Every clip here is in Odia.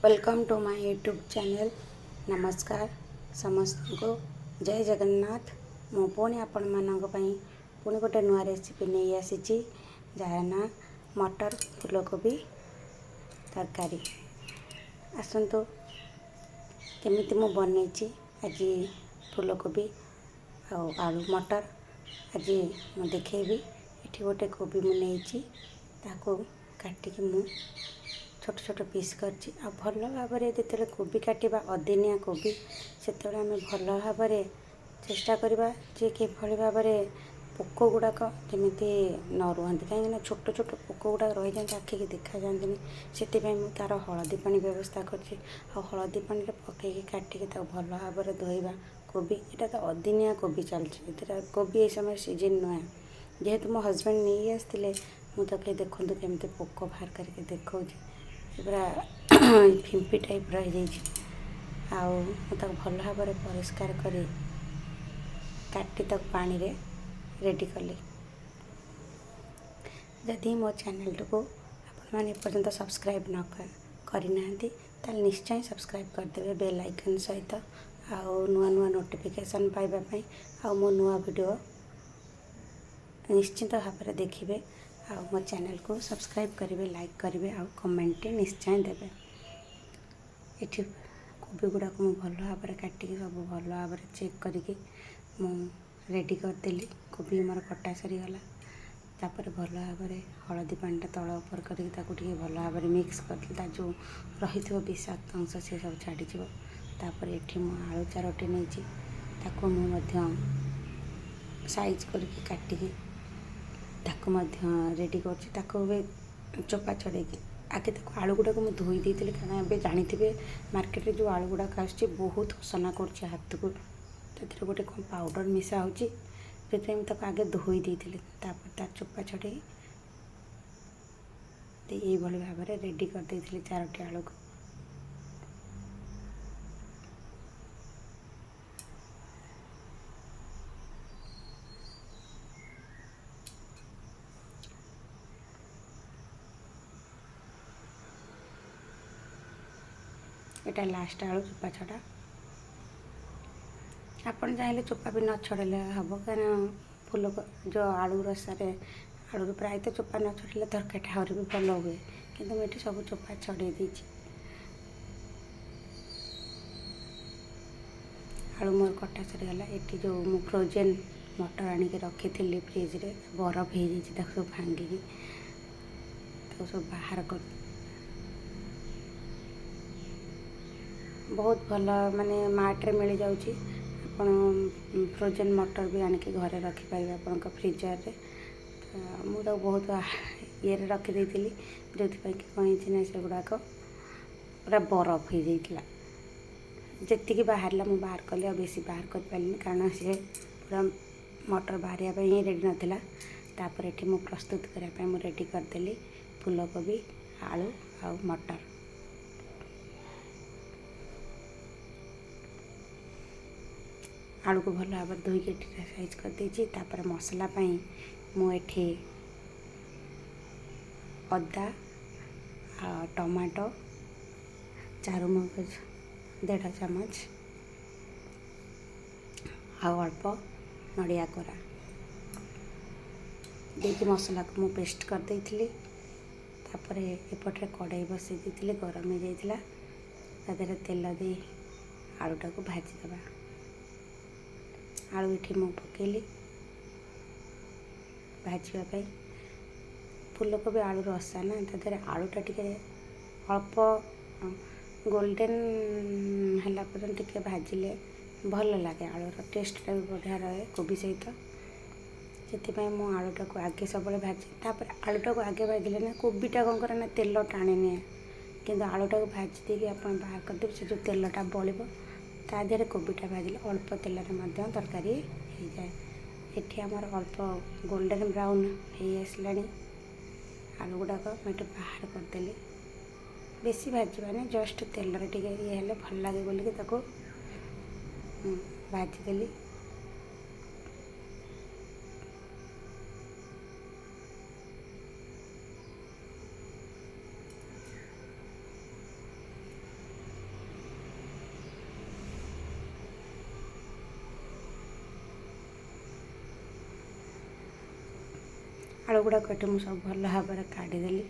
Welcome to my YouTube channel. ନମସ୍କାର ସମସ୍ତଙ୍କୁ, ଜୟ ଜଗନ୍ନାଥ। ମୁଁ ପୁଣି ଆପଣମାନଙ୍କ ପାଇଁ ପୁଣି ଗୋଟେ ନୂଆ ରେସିପି ନେଇ ଆସିଛି, ଯାହାର ନାଁ ମଟର ଫୁଲକୋବି ତରକାରୀ। ଆସନ୍ତୁ, କେମିତି ମୁଁ ବନେଇଛି ଆଜି ଫୁଲକୋବି ଆଉ ଆଳୁ ମଟର, ଆଜି ମୁଁ ଦେଖେଇବି। ଏଠି ଗୋଟେ କୋବି ମୁଁ ନେଇଛି, ତାକୁ କାଟିକି ମୁଁ ଛୋଟ ଛୋଟ ପିସ୍ କରିଛି। ଆଉ ଭଲ ଭାବରେ ଯେତେବେଳେ କୋବି କାଟିବା, ଅଦିନିଆ କୋବି, ସେତେବେଳେ ଆମେ ଭଲ ଭାବରେ ଚେଷ୍ଟା କରିବା ଯେ କିଭଳି ଭାବରେ ପୋକ ଗୁଡ଼ାକ ଯେମିତି ନ ରୁହନ୍ତି, କାହିଁକିନା ଛୋଟ ଛୋଟ ପୋକ ଗୁଡ଼ାକ ରହିଯାଆନ୍ତି, ଆଖିକି ଦେଖାଯାଆନ୍ତିନି। ସେଥିପାଇଁ ମୁଁ ତା'ର ହଳଦୀ ପାଣି ବ୍ୟବସ୍ଥା କରିଛି। ଆଉ ହଳଦୀ ପାଣିରେ ପକାଇକି କାଟିକି ତାକୁ ଭଲ ଭାବରେ ଧୋଇବା କୋବି। ଏଇଟା ତ ଅଦିନିଆ କୋବି ଚାଲିଛି, ଏଥିରେ କୋବି ଏ ସମୟରେ ସିଜିନ୍ ନୁହେଁ। ଯେହେତୁ ମୋ ହଜବେଣ୍ଡ ନେଇ ଆସିଥିଲେ, ମୁଁ ତାକୁ ଦେଖନ୍ତୁ କେମିତି ପୋକ ବାହାର କରିକି ଦେଖାଉଛି। ସେ ପୁରା ଫିମ୍ପି ଟାଇପ୍ର ହେଇଯାଇଛି। ଆଉ ମୁଁ ତାକୁ ଭଲ ଭାବରେ ପରିଷ୍କାର କରି କାଟି ତାକୁ ପାଣିରେ ରେଡ଼ି କଲି। ଯଦି ମୋ ଚ୍ୟାନେଲ୍ଟିକୁ ଆପଣମାନେ ଏପର୍ଯ୍ୟନ୍ତ ସବସ୍କ୍ରାଇବ୍ ନ କରିନାହାନ୍ତି, ତାହେଲେ ନିଶ୍ଚୟ ସବସ୍କ୍ରାଇବ୍ କରିଦେବେ ବେଲ୍ ଆଇକନ୍ ସହିତ, ଆଉ ନୂଆ ନୂଆ ନୋଟିଫିକେସନ୍ ପାଇବା ପାଇଁ। ଆଉ ମୋ ନୂଆ ଭିଡ଼ିଓ ନିଶ୍ଚିତ ଭାବରେ ଦେଖିବେ ଆଉ ମୋ ଚ୍ୟାନେଲ୍କୁ ସବସ୍କ୍ରାଇବ୍ କରିବେ, ଲାଇକ୍ କରିବେ ଆଉ କମେଣ୍ଟଟି ନିଶ୍ଚୟ ଦେବେ। ଏଠି କୋବି ଗୁଡ଼ାକୁ ମୁଁ ଭଲ ଭାବରେ କାଟିକି ସବୁ ଭଲ ଭାବରେ ଚେକ୍ କରିକି ମୁଁ ରେଡ଼ି କରିଦେଲି। କୋବି ମୋର କଟା ସରିଗଲା। ତାପରେ ଭଲ ଭାବରେ ହଳଦୀ ପାଣିଟା ତଳ ଉପର କରିକି ତାକୁ ଟିକେ ଭଲ ଭାବରେ ମିକ୍ସ କରିଦେଲି। ତା ଯେଉଁ ରହିଥିବ ବିଷାକ୍ତ ଅଂଶ, ସେ ସବୁ ଛାଡ଼ିଯିବ। ତାପରେ ଏଠି ମୁଁ ଆଳୁ ଚାରୋଟି ନେଇଛି, ତାକୁ ମୁଁ ମଧ୍ୟ ସାଇଜ୍ କରିକି କାଟିକି ତାକୁ ମଧ୍ୟ ରେଡ଼ି କରୁଛି। ତାକୁ ଏବେ ଚୋପା ଛଡ଼େଇକି ଆଗେ ତାକୁ ଆଳୁ ଗୁଡ଼ାକୁ ମୁଁ ଧୋଇ ଦେଇଥିଲି, କାରଣ ଏବେ ଜାଣିଥିବେ ମାର୍କେଟରେ ଯେଉଁ ଆଳୁ ଗୁଡ଼ାକ ଆସୁଛି ବହୁତ ଅସନା କରୁଛି ହାତକୁ, ସେଥିରେ ଗୋଟେ କ'ଣ ପାଉଡ଼ର ମିଶା ହେଉଛି। ସେଥିପାଇଁ ମୁଁ ତାକୁ ଆଗେ ଧୋଇ ଦେଇଥିଲି। ତାପରେ ତା ଚୋପା ଛଡ଼େଇ ଏଇଭଳି ଭାବରେ ରେଡ଼ି କରିଦେଇଥିଲି ଚାରୋଟି ଆଳୁକୁ। ଏଇଟା ଲାଷ୍ଟ ଆଳୁ ଚୋପା ଛଡ଼ା। ଆପଣ ଚାହିଁଲେ ଚୋପା ବି ନ ଛଡ଼େଇଲେ ହେବ, କାରଣ ଫୁଲ ଯେଉଁ ଆଳୁ ରସାରେ ଆଳୁରୁ ପ୍ରାୟତଃ ଚୋପା ନ ଛଡ଼େଇଲେ ତରକାରୀଟା ଆହୁରି ବି ଭଲ ହୁଏ, କିନ୍ତୁ ମୁଁ ଏଠି ସବୁ ଚୋପା ଛଡ଼େଇ ଦେଇଛି। ଆଳୁ ମୋର କଟା ସରିଗଲା। ଏଠି ଯେଉଁ ମୁଁ ଫ୍ରୋଜେନ୍ ମଟର ଆଣିକି ରଖିଥିଲି ଫ୍ରିଜ୍ରେ, ବରଫ ହେଇଯାଇଛି, ତାକୁ ସବୁ ଭାଙ୍ଗିକି ତାକୁ ସବୁ ବାହାର କରି ବହୁତ ଭଲ ମାନେ ମାର୍ଟରେ ମିଳିଯାଉଛି। ଆପଣ ଫ୍ରୋଜେନ୍ ମଟର ବି ଆଣିକି ଘରେ ରଖିପାରିବେ ଆପଣଙ୍କ ଫ୍ରିଜରରେ। ତ ମୁଁ ତାକୁ ବହୁତ ଇଏରେ ରଖିଦେଇଥିଲି, ଯେଉଁଥିପାଇଁ କି କ'ଣ ହେଇଛି ନା ସେଗୁଡ଼ାକ ପୁରା ବରଫ ହେଇଯାଇଥିଲା। ଯେତିକି ବାହାରିଲା ମୁଁ ବାହାର କଲି, ଆଉ ବେଶୀ ବାହାର କରିପାରିଲିନି, କାରଣ ସିଏ ପୁରା ମଟର ବାହାରିବା ପାଇଁ ହିଁ ରେଡ଼ି ନଥିଲା। ତାପରେ ଏଠି ମୁଁ ପ୍ରସ୍ତୁତ କରିବା ପାଇଁ ମୁଁ ରେଡ଼ି କରିଦେଲି ଫୁଲକୋବି, ଆଳୁ ଆଉ ମଟର। ଆଳୁକୁ ଭଲ ଭାବରେ ଧୋଇକି ଏଠି ସାଇଜ୍ କରିଦେଇଛି। ତାପରେ ମସଲା ପାଇଁ ମୁଁ ଏଠି ଅଦା ଆଉ ଟମାଟୋ, ଚାରୁମଗଜ ଦେଢ଼ ଚାମଚ ଆଉ ଅଳ୍ପ ନଡ଼ିଆ କୋରା ଦେଇକି ମସଲାକୁ ମୁଁ ପେଷ୍ଟ କରିଦେଇଥିଲି। ତାପରେ ଏପଟରେ କଡ଼େଇ ବସେଇ ଦେଇଥିଲି, ଗରମ ହେଇଯାଇଥିଲା। ତା ଦେହରେ ତେଲ ଦେଇ ଆଳୁଟାକୁ ଭାଜିଦେବା। ଆଳୁ ଏଠି ମୁଁ ପକେଇଲି ଭାଜିବା ପାଇଁ। ଫୁଲକୋବି ଆଳୁ ରସା ନା, ତା ଦେହରେ ଆଳୁଟା ଟିକେ ଅଳ୍ପ ଗୋଲ୍ଡେନ୍ ହେଲା ପର୍ଯ୍ୟନ୍ତ ଟିକେ ଭାଜିଲେ ଭଲ ଲାଗେ, ଆଳୁର ଟେଷ୍ଟଟା ବି ବଢ଼ିଆ ରହେ କୋବି ସହିତ। ସେଥିପାଇଁ ମୁଁ ଆଳୁଟାକୁ ଆଗେ ସବୁବେଳେ ଭାଜେ। ତାପରେ ଆଳୁଟାକୁ ଆଗେ ଭାଜିଲେ ନା କୋବିଟା କ'ଣ କରେ ନା ତେଲ ଟାଣି ନିଏ, କିନ୍ତୁ ଆଳୁଟାକୁ ଭାଜି ଦେଇକି ଆପଣ ବାହାର କରିଦେବେ, ସେ ଯେଉଁ ତେଲଟା ବଳିବ ତା ଦେହରେ କୋବିଟା ଭାଜିଲେ ଅଳ୍ପ ତେଲରେ ମଧ୍ୟ ତରକାରୀ ହେଇଯାଏ। ଏଠି ଆମର ଅଳ୍ପ ଗୋଲ୍ଡେନ୍ ବ୍ରାଉନ୍ ହେଇ ଆସିଲାଣି ଆଳୁ ଗୁଡ଼ାକ, ମୁଁ ଏଠି ବାହାର କରିଦେଲି। ବେଶୀ ଭାଜିବାନି, ଜଷ୍ଟ ତେଲରେ ଟିକେ ଇଏ ହେଲେ ଭଲ ଲାଗେ ବୋଲିକି ତାକୁ ଭାଜିଦେଲି। ଆଳୁ ଗୁଡ଼ାକ ଏଠି ମୁଁ ସବୁ ଭଲ ଭାବରେ କାଢ଼ିଦେଲି।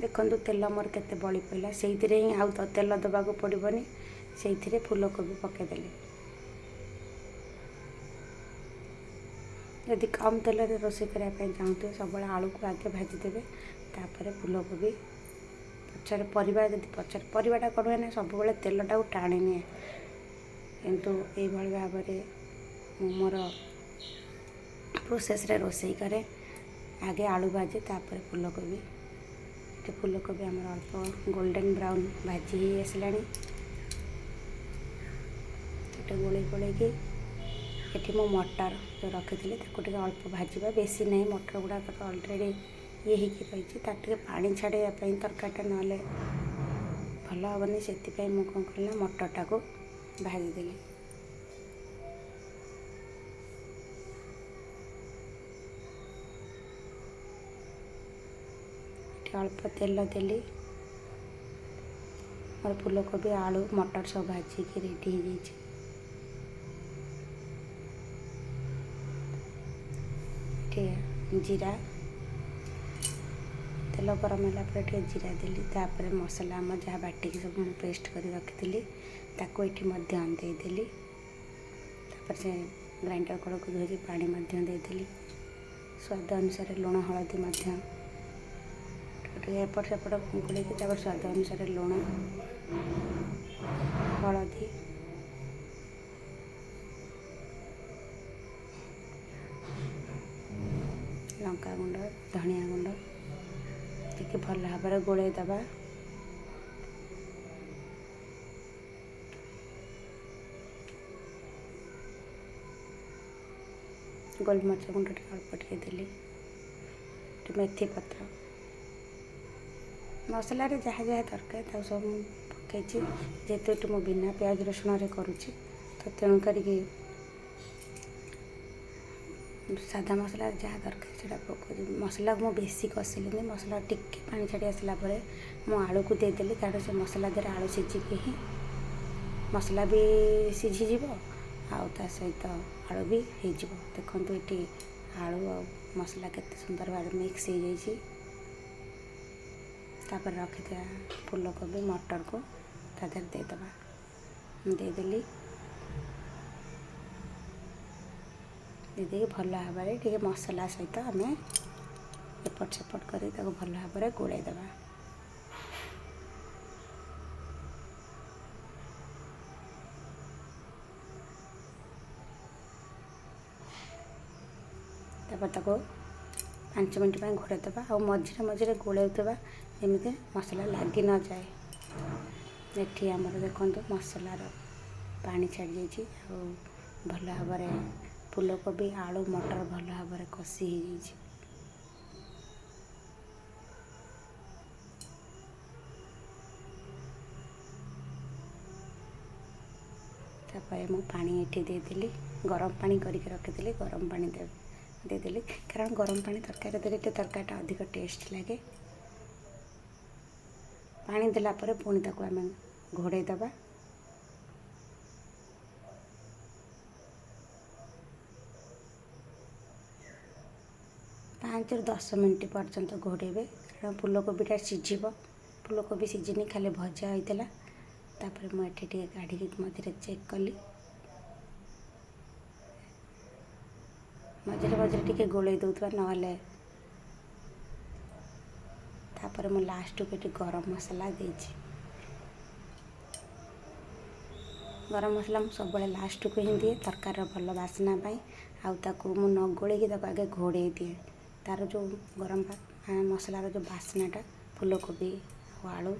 ଦେଖନ୍ତୁ ତେଲ ମୋର କେତେ ବଳି ପଡ଼ିଲା, ସେଇଥିରେ ହିଁ ଆଉ ତେଲ ଦେବାକୁ ପଡ଼ିବନି, ସେଇଥିରେ ଫୁଲକୋବି ପକାଇଦେଲି। ଯଦି କମ୍ ତେଲରେ ରୋଷେଇ କରିବା ପାଇଁ ଚାହୁଁଥିବେ, ସବୁବେଳେ ଆଳୁକୁ ଆଗେ ଭାଜିଦେବେ, ତାପରେ ଫୁଲକୋବି ପଛରେ। ପରିବା ଯଦି ପଛରେ, ପରିବାଟା କ'ଣ ହୁଏ ନା ସବୁବେଳେ ତେଲଟାକୁ ଟାଣି ନିଏ। କିନ୍ତୁ ଏଇଭଳି ଭାବରେ ମୁଁ ମୋର ପ୍ରୋସେସ୍ରେ ରୋଷେଇ କରେ, ଆଗେ ଆଳୁ ଭାଜେ ତାପରେ ଫୁଲକୋବି। ଏଠି ଫୁଲକୋବି ଆମର ଅଳ୍ପ ଗୋଲ୍ଡେନ୍ ବ୍ରାଉନ୍ ଭାଜି ହେଇ ଆସିଲାଣି। ଟିକେ ଗୋଳେଇ ଗୋଳେଇକି ଏଠି ମୁଁ ମଟର ଯେଉଁ ରଖିଥିଲି ତାକୁ ଟିକେ ଅଳ୍ପ ଭାଜିବା, ବେଶୀ ନାହିଁ। ମଟର ଗୁଡ଼ାକ ତ ଅଲରେଡ଼ି ଇଏ ହେଇକି ରହିଛି, ତାର ଟିକେ ପାଣି ଛାଡ଼ିବା ପାଇଁ ତରକାରୀଟା ନହେଲେ ଭଲ ହେବନି। ସେଥିପାଇଁ ମୁଁ କ'ଣ କଲି ନା ମଟରଟାକୁ ଭାଜିଦେଲି। ଏଠି ଅଳ୍ପ ତେଲ ଦେଲି। ମୋର ଫୁଲକୋବି, ଆଳୁ, ମଟର ସବୁ ଭାଜିକି ରେଡ଼ି ହେଇଯାଇଛି। ଏଠି ଜିରା, ତେଲ ଗରମ ହେଲା ପରେ ଟିକେ ଜିରା ଦେଲି। ତାପରେ ମସଲା ଆମର ଯାହା ବାଟିକି ସବୁ ମୁଁ ପେଷ୍ଟ କରି ରଖିଥିଲି ତାକୁ ଏଠି ମଧ୍ୟ ଦେଇଦେଲି। ତାପରେ ସେ ଗ୍ରାଇଣ୍ଡର କଳକୁ ଧୋଇକି ପାଣି ମଧ୍ୟ ଦେଇଦେଲି। ସ୍ୱାଦ ଅନୁସାରେ ଲୁଣ, ହଳଦୀ ମଧ୍ୟ ଟିକେ ଏପଟ ସେପଟ ଗୋଳେଇକି, ତାପରେ ସ୍ୱାଦ ଅନୁସାରେ ଲୁଣ, ହଳଦୀ, ଲଙ୍କା ଗୁଣ୍ଡ, ଧନିଆ ଗୁଣ୍ଡ ଟିକେ ଭଲ ଭାବରେ ଗୋଳେଇ ଦେବା। ଗୋଲମରିଚ ଗୁଣ୍ଡ ଟିକେ ଅଳ୍ପ ଟିକେ ଦେଲି, ଟିକେ ମେଥି ପତ୍ର। ମସଲାରେ ଯାହା ଯାହା ଦରକାର ତାକୁ ସବୁ ମୁଁ ପକାଇଛି। ଯେହେତୁ ଏଠି ମୁଁ ବିନା ପିଆଜ ରସୁଣରେ କରୁଛି, ତ ତେଣୁ କରିକି ସାଧା ମସଲାରେ ଯାହା ଦରକାର ସେଇଟା ପକାଉଛି। ମସଲାକୁ ମୁଁ ବେଶୀ କଷିଲିନି। ମସଲା ଟିକେ ପାଣି ଛାଡ଼ି ଆସିଲା ପରେ ମୁଁ ଆଳୁକୁ ଦେଇଦେଲି, କାରଣ ସେ ମସଲା ଦେହରେ ଆଳୁ ସିଝିକି ହିଁ ମସଲା ବି ସିଝିଯିବ ଆଉ ତା ସହିତ ଆଳୁ ବି ହେଇଯିବ। ଦେଖନ୍ତୁ ଏଠି ଆଳୁ ଆଉ ମସଲା କେତେ ସୁନ୍ଦର ଭାବରେ ମିକ୍ସ ହେଇଯାଇଛି। ତାପରେ ରଖିଥିବା ଫୁଲକୋବି ମଟରକୁ ତା ଦେହରେ ଦେଇଦେବା। ମୁଁ ଦେଇଦେଲି। ଦେଇଦେଇକି ଭଲ ଭାବରେ ଟିକେ ମସଲା ସହିତ ଆମେ ଏପଟ ସେପଟ କରି ତାକୁ ଭଲ ଭାବରେ ଗୋଳେଇ ଦେବା। ତାପରେ ତାକୁ 5 ମିନିଟ୍ ପାଇଁ ଘୋଡ଼େଇ ଦେବା ଆଉ ମଝିରେ ମଝିରେ ଗୋଳଉଥିବା, ଯେମିତି ମସଲା ଲାଗି ନଯାଏ। ଏଠି ଆମର ଦେଖନ୍ତୁ ମସଲାର ପାଣି ଛାଡ଼ିଯାଇଛି ଆଉ ଭଲ ଭାବରେ ଫୁଲକୋବି, ଆଳୁ, ମଟର ଭଲ ଭାବରେ କଷି ହେଇଯାଇଛି। ତାପରେ ମୁଁ ପାଣି ଏଠି ଦେଇଦେଲି। ଗରମ ପାଣି କରିକି ରଖିଥିଲି, ଗରମ ପାଣି ଦେଇଦେଲି, କାରଣ ଗରମ ପାଣି ତରକାରୀ ଦେଲେ ଟିକେ ତରକାରୀଟା ଅଧିକ ଟେଷ୍ଟ ଲାଗେ। ପାଣି ଦେଲା ପରେ ପୁଣି ତାକୁ ଆମେ ଘୋଡ଼େଇ ଦେବା। 5ରୁ 10 ମିନିଟ୍ ପର୍ଯ୍ୟନ୍ତ ଘୋଡ଼େଇବେ, କାରଣ ଫୁଲକୋବିଟା ସିଝିବ। ଫୁଲକୋବି ସିଝିନି, ଖାଲି ଭଜା ହୋଇଥିଲା। ତାପରେ ମୁଁ ଏଠି ଟିକେ କାଢ଼ିକି ମଝିରେ ଚେକ୍ କଲି। ମଝିରେ ମଝିରେ ଟିକେ ଗୋଳେଇ ଦେଉଥିବା ନହେଲେ। ତାପରେ ମୁଁ ଲାଷ୍ଟକୁ ଏଠି ଗରମ ମସଲା ଦେଇଛି। ଗରମ ମସଲା ମୁଁ ସବୁବେଳେ ଲାଷ୍ଟକୁ ହିଁ ଦିଏ ତରକାରୀର ଭଲ ବାସ୍ନା ପାଇଁ। ଆଉ ତାକୁ ମୁଁ ନ ଗୋଳେଇକି ତାକୁ ଆଗେ ଘୋଡ଼େଇ ଦିଏ। ତାର ଯେଉଁ ଗରମ ମସଲାର ଯେଉଁ ବାସ୍ନାଟା ଫୁଲକୋବି ଆଉ ଆଳୁ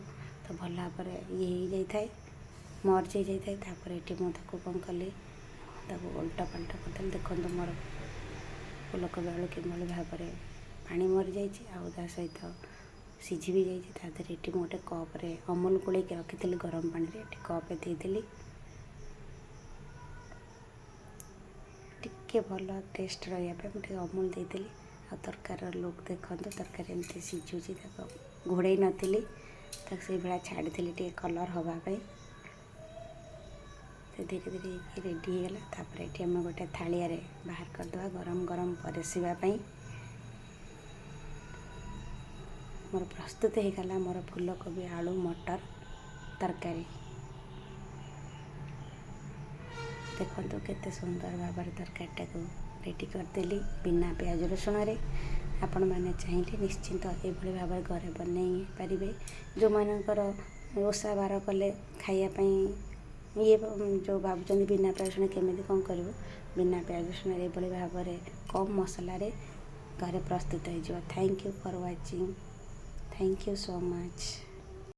ତ ଭଲ ଭାବରେ ଇଏ ହେଇଯାଇଥାଏ, ମର୍ଜ ହେଇଯାଇଥାଏ। ତାପରେ ଏଠି ମୁଁ ତାକୁ କ'ଣ କଲି, ତାକୁ ଓଲଟା ପାଲଟା କରିଦେଲି। ଦେଖନ୍ତୁ ମୋର ଫୁଲକୋବି ଆଳୁ କିଭଳି ଭାବରେ ପାଣି ମରିଯାଇଛି ଆଉ ତା ସହିତ ସିଝି ବି ଯାଇଛି। ତା ଦେହରେ ଏଠି ମୁଁ ଗୋଟେ କପ୍ରେ ଅମୁଲ ଗୋଳେଇକି ରଖିଥିଲି ଗରମ ପାଣିରେ, ଏଠି କପ୍ରେ ଦେଇଦେଲି। ଟିକେ ଭଲ ଟେଷ୍ଟ ରହିବା ପାଇଁ ମୁଁ ଟିକେ ଅମୁଲ ଦେଇଥିଲି। ଆଉ ତରକାରୀର ଲୁକ୍ ଦେଖନ୍ତୁ। ତରକାରୀ ଏମିତି ସିଝୁଛି। ତାକୁ ଘୋଡ଼େଇ ନଥିଲି, ତାକୁ ସେଇଭଳିଆ ଛାଡ଼ିଥିଲି ଟିକେ କଲର୍ ହେବା ପାଇଁ। ସେ ଧୀରେ ଧୀରେ ହେଇକି ରେଡ଼ି ହେଇଗଲା। ତାପରେ ଏଠି ଆମେ ଗୋଟେ ଥାଳିଆରେ ବାହାର କରିଦେବା ଗରମ ଗରମ ପରଷିବା ପାଇଁ। ମୋର ପ୍ରସ୍ତୁତ ହେଇଗଲା ମୋର ଫୁଲକୋବି ଆଳୁ ମଟର ତରକାରୀ। ଦେଖନ୍ତୁ, କେତେ ସୁନ୍ଦର ଭାବରେ ତରକାରୀଟାକୁ ରେଡ଼ି କରିଦେଲି ବିନା ପିଆଜ ରସୁଣରେ। ଆପଣମାନେ ଚାହିଁଲେ ନିଶ୍ଚିନ୍ତ ଏଇଭଳି ଭାବରେ ଘରେ ବନେଇ ପାରିବେ। ଯେଉଁମାନଙ୍କର ଓଷା ବାର କଲେ ଖାଇବା ପାଇଁ ଇଏ ଯେଉଁ ଭାବୁଛନ୍ତି ବିନା ପିଆଜ ରସୁଣ କେମିତି କ'ଣ କରିବୁ, ବିନା ପିଆଜ ରସୁଣରେ ଏଇଭଳି ଭାବରେ କମ୍ ମସଲାରେ ଘରେ ପ୍ରସ୍ତୁତ ହେଇଯିବ। Thank you for watching. Thank you so much.